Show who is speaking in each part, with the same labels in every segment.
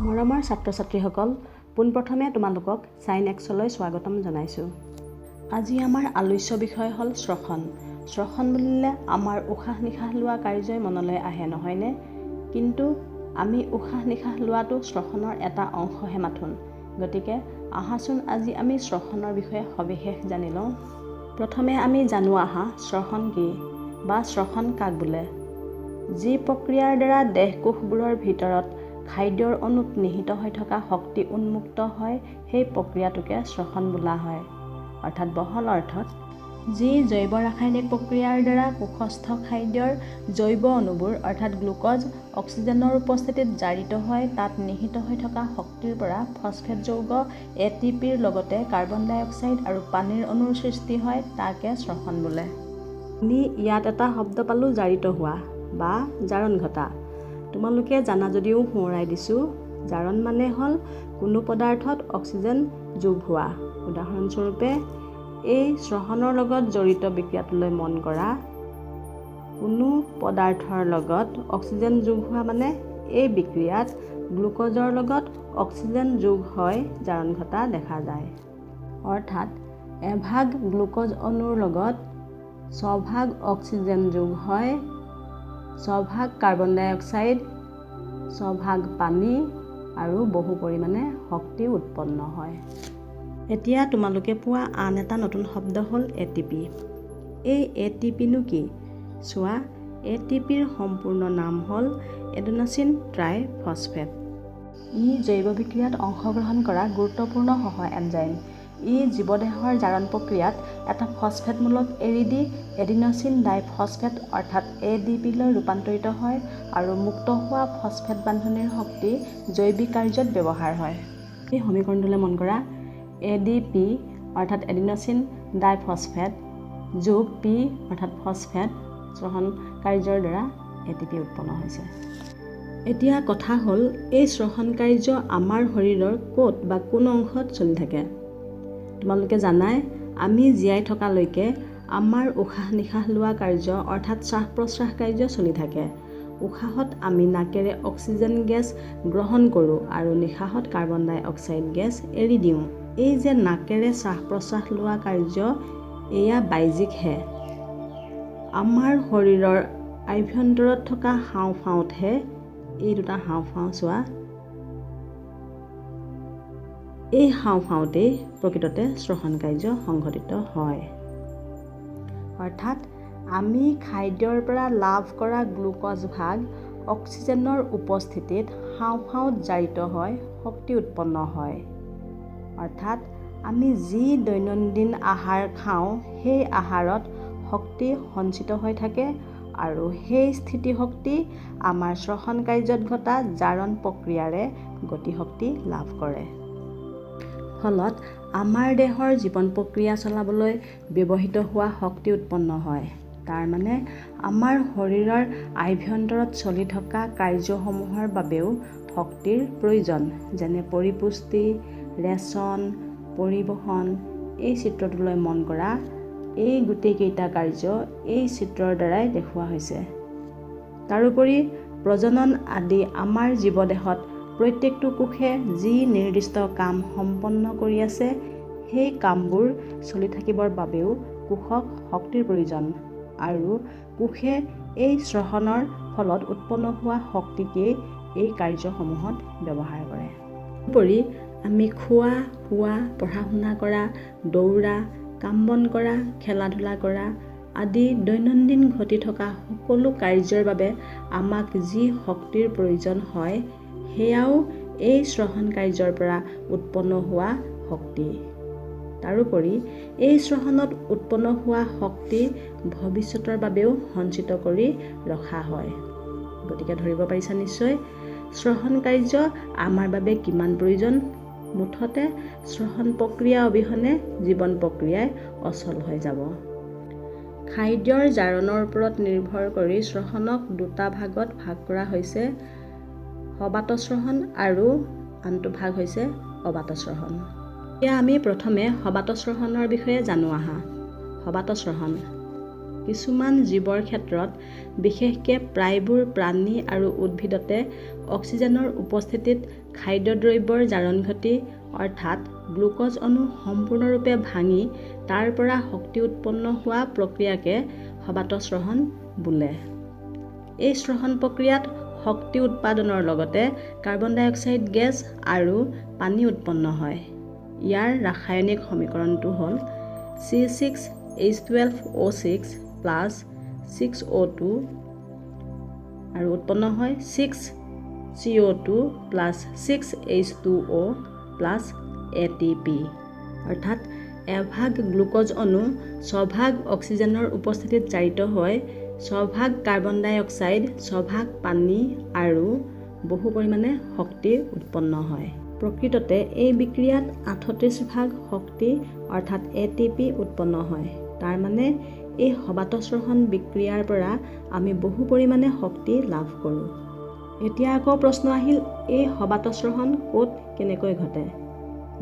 Speaker 1: মৰমৰ ছাত্ৰ-ছাত্ৰীসকল, পোনপ্ৰথমে তোমালোকক চাইন এক্সলৈ স্বাগতম জনাইছোঁ। আজি আমাৰ আলোচ্য বিষয় হ'ল শ্বসন। শ্বসন বুলিলে আমাৰ উশাহ নিশাহ লোৱা কাৰ্যই মনলৈ আহে, নহয়নে? কিন্তু আমি উশাহ নিশাহ লোৱাটো শ্বসনৰ এটা অংশহে মাথোন। গতিকে আহাচোন আজি আমি শ্বসনৰ বিষয়ে সবিশেষ জানি লওঁ। প্ৰথমে আমি জানো আহা শ্বসন কি বা শ্বসন কাক বোলে। যি প্ৰক্ৰিয়াৰ দ্বাৰা দেহকোষবোৰৰ ভিতৰত খাদ্যৰ অণুত নিহিত হৈ থকা শক্তি উন্মুক্ত হয়, সেই প্ৰক্ৰিয়াটোকে শ্বসন বোলা হয়। অৰ্থাৎ বহল অৰ্থত যি জৈৱ ৰাসায়নিক প্ৰক্ৰিয়াৰ দ্বাৰা কোষস্থ খাদ্যৰ জৈৱ অণুবোৰ অৰ্থাৎ গ্লুক'জ অক্সিজেনৰ উপস্থিতিত জাৰিত হয়, তাত নিহিত হৈ থকা শক্তিৰ পৰা ফছফেট যৌগ এ টি পিৰ লগতে কাৰ্বন ডাই অক্সাইড আৰু পানীৰ অণুৰ সৃষ্টি হয়, তাকে শ্বসন বোলে। আমি ইয়াত এটা শব্দ পালোঁ, জাৰিত হোৱা বা জাৰণ ঘটা। তোমালোকে জানা যদিও সোঁৱৰাই দিছোঁ, জাৰণ মানে হ'ল কোনো পদাৰ্থত অক্সিজেন যোগ হোৱা। উদাহৰণস্বৰূপে এই শ্বসনৰ লগত জড়িত বিক্ৰিয়াটোলৈ মন কৰা। কোনো পদাৰ্থৰ লগত অক্সিজেন যোগ হোৱা মানে এই বিক্ৰিয়াত গ্লুক'জৰ লগত অক্সিজেন যোগ হৈ জাৰণ ঘটা দেখা যায়। অৰ্থাৎ এভাগ গ্লুক'জ অণুৰ লগত ছভাগ অক্সিজেন যোগ হয়, ছভাগ কাৰ্বন ডাই অক্সাইড, ছভাগ পানী আৰু বহু পৰিমাণে শক্তি উৎপন্ন হয়। এতিয়া তোমালোকে পোৱা আন এটা নতুন শব্দ হ'ল এ টি পি। এই এ টি পিনো কি? চোৱা, এ টি পিৰ সম্পূৰ্ণ নাম হ'ল এডেনচিন ট্ৰাইফছফেট। ই জৈৱ বিক্ৰিয়াত অংশগ্ৰহণ কৰা গুৰুত্বপূৰ্ণ সহ এনজাইম। ই জীৱদেহৰ জাৰণ প্ৰক্ৰিয়াত এটা ফছফেটমূলক এৰি দি এডিনচিন ডাইফছফেট অৰ্থাৎ এ ডি পিলৈ ৰূপান্তৰিত হয় আৰু মুক্ত হোৱা ফছফেট বান্ধনিৰ শক্তি জৈৱিক কাৰ্যত ব্যৱহাৰ হয়। এই সমীকৰণটোলৈ মন কৰা। এ ডি পি অৰ্থাৎ এডিনচিন ডাইফছফেট যোগ পি অৰ্থাৎ ফছফেট শ্বসন কাৰ্যৰ দ্বাৰা এ টি পি উৎপন্ন হৈছে। এতিয়া কথা হ'ল, এই শ্বসন কাৰ্য আমাৰ শৰীৰৰ ক'ত বা কোন অংশত চলি থাকে? তোমালোকে জানাই, আমি জীয়াই থকালৈকে আমাৰ উশাহ নিশাহ লোৱা কাৰ্য অৰ্থাৎ শ্বাস প্ৰশ্বাস কাৰ্য চলি থাকে। উশাহত আমি নাকেৰে অক্সিজেন গেছ গ্ৰহণ কৰোঁ আৰু নিশাহত কাৰ্বন ডাই অক্সাইড গেছ এৰি দিওঁ। এই যে নাকেৰে শ্বাস প্ৰশ্বাস লোৱা কাৰ্য, এয়া বাহ্যিকহে। আমাৰ শৰীৰৰ আভ্যন্তৰত থকা হাওঁফাওঁতহে, এই দুটা হাওঁফাওঁ চোৱা, এই হাওঁফাওঁতেই প্ৰকৃততে শ্বসন কাৰ্য সংঘটিত হয়। অৰ্থাৎ আমি খাদ্যৰ পৰা লাভ কৰা গ্লুক'জ ভাগ অক্সিজেনৰ উপস্থিতিত হাওঁফাওঁত জাৰিত হয়, শক্তি উৎপন্ন হয়। অৰ্থাৎ আমি যি দৈনন্দিন আহাৰ খাওঁ, সেই আহাৰত শক্তি সঞ্চিত হৈ থাকে আৰু সেই স্থিতিশক্তি আমাৰ শ্বসন কাৰ্যত ঘটা জাৰণ প্ৰক্ৰিয়াৰে গতিশক্তি লাভ কৰে। ফলত আমাৰ দেহৰ জীৱন প্ৰক্ৰিয়া চলাবলৈ ব্যৱহৃত হোৱা শক্তি উৎপন্ন হয়। তাৰমানে আমাৰ শৰীৰৰ আভ্যন্তৰত চলি থকা কাৰ্যসমূহৰ বাবেও শক্তিৰ প্ৰয়োজন, যেনে পৰিপুষ্টি, ৰেচন, পৰিবহণ। এই চিত্ৰটোলৈ মন কৰা। এই গোটেইকেইটা কাৰ্য এই চিত্ৰৰ দ্বাৰাই দেখুওৱা হৈছে। তাৰোপৰি প্ৰজনন আদি আমাৰ জীৱদেহত প্ৰত্যেকটো কোষে যি নিৰ্দিষ্ট কাম সম্পন্ন কৰি আছে, সেই কামবোৰ চলি থাকিবৰ বাবেও কোষক শক্তিৰ প্ৰয়োজন আৰু কোষে এই শ্বসনৰ ফলত উৎপন্ন হোৱা শক্তিকেই এই কাৰ্যসমূহত ব্যৱহাৰ কৰে। তাৰোপৰি আমি খোৱা, শোৱা, পঢ়া শুনা কৰা, দৌৰা, কাম বন কৰা, খেলা ধূলা কৰা আদি দৈনন্দিন ঘটি থকা সকলো কাৰ্যৰ বাবে আমাক যি শক্তিৰ প্ৰয়োজন হয়, সেয়াও এই শ্বসন কাৰ্যৰ পৰা উৎপন্ন হোৱা শক্তি। তাৰোপৰি এই শ্বসনত উৎপন্ন হোৱা শক্তি ভৱিষ্যতৰ বাবেও সঞ্চিত কৰি ৰখা হয়। গতিকে ধৰিব পাৰিছা নিশ্চয় শ্বসন কাৰ্য আমাৰ বাবে কিমান প্ৰয়োজন। মুঠতে শ্বসন প্ৰক্ৰিয়া অবিহনে জীৱন প্ৰক্ৰিয়াই অচল হৈ যাব। খাদ্যৰ জাৰণৰ ওপৰত নিৰ্ভৰ কৰি শ্বসনক দুটা ভাগত ভাগ কৰা হৈছে, সবাত শ্বসন আৰু আনটো ভাগ হৈছে অবাত শ্বসন। এতিয়া আমি প্ৰথমে সবাত শ্বসনৰ বিষয়ে জানো আহা। সবাত শ্বসন কিছুমান জীৱৰ ক্ষেত্ৰত, বিশেষকৈ প্ৰায়বোৰ প্ৰাণী আৰু উদ্ভিদতে অক্সিজেনৰ উপস্থিতিত খাদ্যদ্ৰব্যৰ জাৰণ ঘটি অৰ্থাৎ গ্লুক'জ অণু সম্পূৰ্ণৰূপে ভাঙি তাৰ পৰা শক্তি উৎপন্ন হোৱা প্ৰক্ৰিয়াকে সবাতশ্ৰসন বোলে। এই শ্ৰসন প্ৰক্ৰিয়াত শক্তি উৎপাদনৰ লগতে কাৰ্বন ডাই অক্সাইড গেছ আৰু পানী উৎপন্ন হয়। ইয়াৰ ৰাসায়নিক সমীকৰণটো হ'ল C6H12O6 plus 6 O2 আৰু উৎপন্ন হয় 6 CO2 plus 6 H2O plus ATP। অৰ্থাৎ এভাগ গ্লুক'জ অণু ছভাগ অক্সিজেনৰ উপস্থিতিত জাৰিত হৈ ছভাগ কাৰ্বন ডাই অক্সাইড, ছভাগ পানী আৰু বহু পৰিমাণে শক্তি উৎপন্ন হয়। প্ৰকৃততে এই বিক্ৰিয়াত 38 ভাগ শক্তি অৰ্থাৎ এটিপি উৎপন্ন হয়। তাৰমানে এই সবাতশ্ৰসন বিক্ৰিয়াৰ পৰা আমি বহু পৰিমাণে শক্তি লাভ কৰোঁ। এতিয়া আকৌ প্ৰশ্ন আহিল, এই সবাতশ্ৰসন ক'ত কেনেকৈ ঘটে?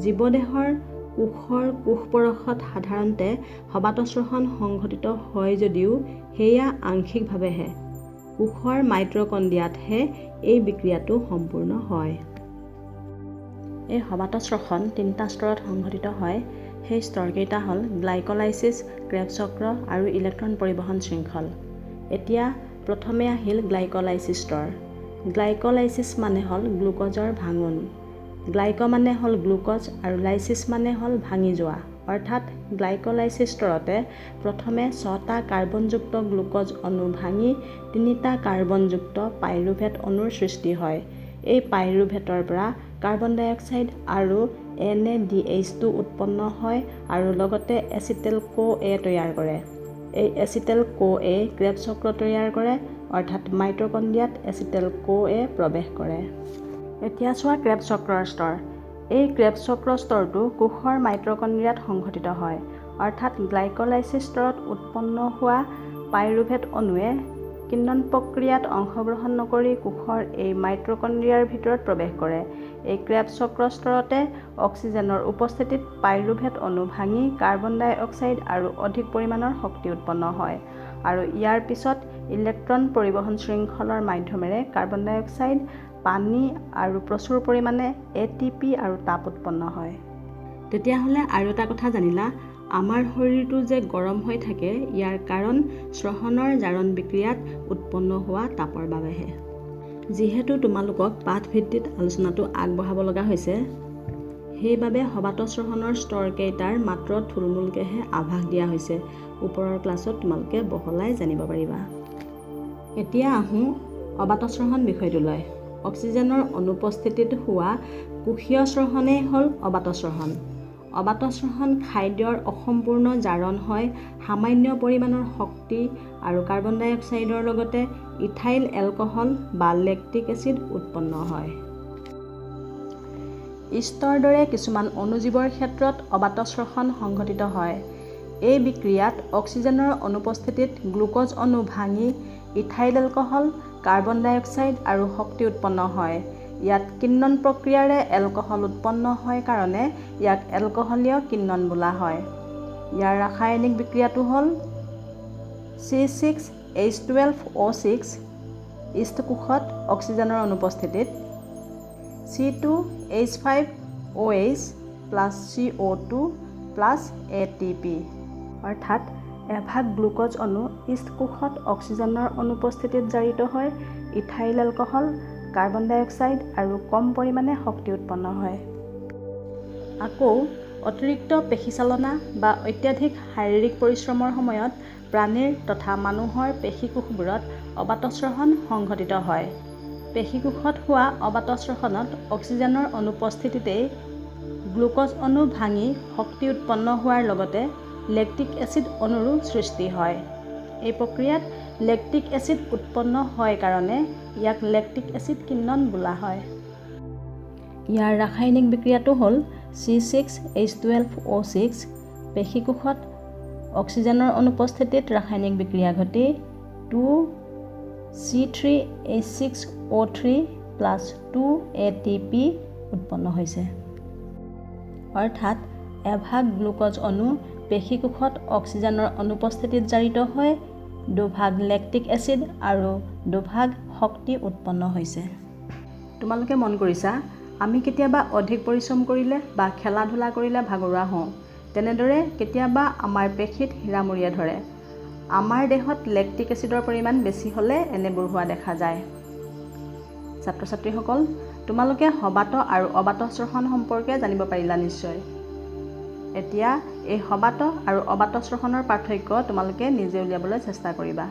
Speaker 1: জীৱদেহৰ কোষৰ কোষপৰশত সাধাৰণতে সবাতশ্ৰসন সংঘটিত হয় যদিও সেয়া আংশিকভাৱেহে। কোষৰ মাইট্ৰকণ্ডিয়াতহে এই বিক্ৰিয়াটো সম্পূৰ্ণ হয়। এই সবাতশ্ৰসন তিনিটা স্তৰত সংঘটিত হয়। সেই স্তৰকেইটা হ'ল গ্লাইক'লাইচিছ, ক্ৰেবছ চক্ৰ আৰু ইলেক্ট্ৰন পৰিবহণ শৃংখল। এতিয়া প্ৰথমে আহিল গ্লাইক'লাইচিছ স্তৰ। গ্লাইক'লাইচিছ মানে হ'ল গ্লুক'জৰ ভাঙোন। গ্লাইক মানে হ'ল গ্লুক'জ আৰু লাইচিছ মানে হ'ল ভাঙি যোৱা। অৰ্থাৎ গ্লাইক'লাইচিছ স্তৰতে প্ৰথমে ছটা কাৰ্বনযুক্ত গ্লুক'জ অণু ভাঙি তিনিটা কাৰ্বনযুক্ত পাইৰুভেট অণুৰ সৃষ্টি হয়। এই পাইৰুভেটৰ পৰা কাৰ্বন ডাই অক্সাইড আৰু NADH2 উৎপন্ন হয় আৰু লগতে এচিটেল কো এ তৈয়াৰ কৰে। এই এচিটেল কো এ ক্ৰেবছ চক্ৰ তৈয়াৰ কৰে, অৰ্থাৎ মাইট্ৰকণ্ডিয়াত এচিটেল কো এ প্ৰৱেশ কৰে। এতিয়া চোৱা ক্ৰেবছ চক্ৰৰ স্তৰ। এই ক্ৰেবছ চক্ৰ স্তৰটো কোষৰ মাইট্ৰকণ্ডিয়াত সংঘটিত হয়। অৰ্থাৎ গ্লাইক'লাইচিছ স্তৰত উৎপন্ন হোৱা পাইৰুভেট অণুৱে কিণ্বন প্ৰক্ৰিয়াত অংশগ্ৰহণ নকৰি কোষৰ এই মাইট্ৰকণ্ডিয়াৰ ভিতৰত প্ৰৱেশ কৰে। এই ক্ৰেবছ চক্ৰ স্তৰতে অক্সিজেনৰ উপস্থিতিত পাইৰুভেট অণু ভাঙি কাৰ্বন ডাই অক্সাইড আৰু অধিক পৰিমাণৰ শক্তি উৎপন্ন হয় আৰু ইয়াৰ পিছত ইলেক্ট্ৰন পৰিবহণ শৃংখলৰ মাধ্যমেৰে কাৰ্বন ডাই অক্সাইড, পানী আৰু প্ৰচুৰ পৰিমাণে এটিপি আৰু তাপ উৎপন্ন হয়। তেতিয়াহ'লে আৰু এটা কথা জানিলা, আমাৰ শৰীৰটো যে গৰম হৈ থাকে ইয়াৰ কাৰণ শ্ৰসনৰ জাৰণ বিক্ৰিয়াত উৎপন্ন হোৱা তাপৰ বাবেহে। যিহেতু তোমালোকক পাঠভিত্তিত আলোচনাটো আগবঢ়াব লগা হৈছে, সেইবাবে সবাতশ্ৰসনৰ স্তৰকেইটাৰ মাত্ৰ থুলমূলকৈহে আভাস দিয়া হৈছে। ওপৰৰ ক্লাছত তোমালোকে বহলাই জানিব পাৰিবা। এতিয়া আহোঁ অবাতশ্ৰসন বিষয়টোলৈ। অক্সিজেনৰ অনুপস্থিতিত হোৱা কোষীয় শ্ৰসনেই হ'ল অবাতশ্ৰসন। অবাতশ্ৰসন খাদ্যৰ অসম্পূৰ্ণ জাৰণ হয়, সামান্য পৰিমাণৰ শক্তি আৰু কাৰ্বন ডাই অক্সাইডৰ লগতে ইথাইল এলকহল বা লেক্টিক এচিড উৎপন্ন হয়। ইষ্টৰ দৰে কিছুমান অণুজীৱৰ ক্ষেত্ৰত অবাতশ্ৰসন সংঘটিত হয়। এই বিক্ৰিয়াত অক্সিজেনৰ অনুপস্থিতিত গ্লুক'জ অণু ভাঙি ethyl alcohol, carbon ডাই অক্সাইড আৰু শক্তি উৎপন্ন হয়। ইয়াত কিণ্বন প্ৰক্ৰিয়াৰে এলকহল উৎপন্ন হয় কাৰণে ইয়াক এলকহলীয় কিণ্বন বোলা হয়। ইয়াৰ ৰাসায়নিক বিক্ৰিয়াটো হ'ল C6H12O6 east কোষত অক্সিজেনৰ অনুপস্থিতিত C2H5OH plus CO2 plus ATP। অৰ্থাৎ এভাগ গ্লুক'জ অণু ইষ্ট কোষত অক্সিজেনৰ অনুপস্থিতিত জাৰিত হৈ ইথাইল এলকহল, কাৰ্বন ডাই অক্সাইড আৰু কম পৰিমাণে শক্তি উৎপন্ন হয়। আকৌ অতিৰিক্ত পেশীচালনা বা অত্যাধিক শাৰীৰিক পৰিশ্ৰমৰ সময়ত প্ৰাণীৰ তথা মানুহৰ পেশীকোষবোৰত অবাতশ্ৰসন সংঘটিত হয়। পেশীকোষত হোৱা অবাতশ্ৰসনত অক্সিজেনৰ অনুপস্থিতিতেই গ্লুক'জ অণু ভাঙি শক্তি উৎপন্ন হোৱাৰ লগতে লেক্টিক এচিড অণুৰো সৃষ্টি হয়। এই প্ৰক্ৰিয়াত লেক্টিক এচিড উৎপন্ন হয় কাৰণে ইয়াক লেক্টিক এচিড কিণ্বন বোলা হয়। ইয়াৰ ৰাসায়নিক বিক্ৰিয়াটো হ'ল C6H12O6 পেশীকোষত অক্সিজেনৰ অনুপস্থিতিত ৰাসায়নিক বিক্ৰিয়া ঘটি 2 C3H6O3 plus 2 ATP উৎপন্ন হৈছে। অৰ্থাৎ এভাগ গ্লুক'জ অণু পেশীকোষত অক্সিজেনৰ অনুপস্থিতিত জাৰিত হৈ দুভাগ লেক্টিক এচিড আৰু দুভাগ শক্তি উৎপন্ন হৈছে। তোমালোকে মন কৰিছা, আমি কেতিয়াবা অধিক পৰিশ্ৰম কৰিলে বা খেলা ধূলা কৰিলে ভাগৰুৱা হওঁ। তেনেদৰে কেতিয়াবা আমাৰ পেশীত হিৰামূৰিয়ে ধৰে। আমাৰ দেহত লেক্টিক এচিডৰ পৰিমাণ বেছি হ'লে এনেবোৰ হোৱা দেখা যায়। ছাত্ৰ ছাত্ৰীসকল, তোমালোকে সবাত আৰু অবাত শ্ৰসন সম্পৰ্কে জানিব পাৰিলা নিশ্চয়। এতিয়া এই সবাত আৰু অবাত শ্ৰসনৰ পাৰ্থক্য তোমালোকে নিজে উলিয়াবলৈ চেষ্টা কৰিবা।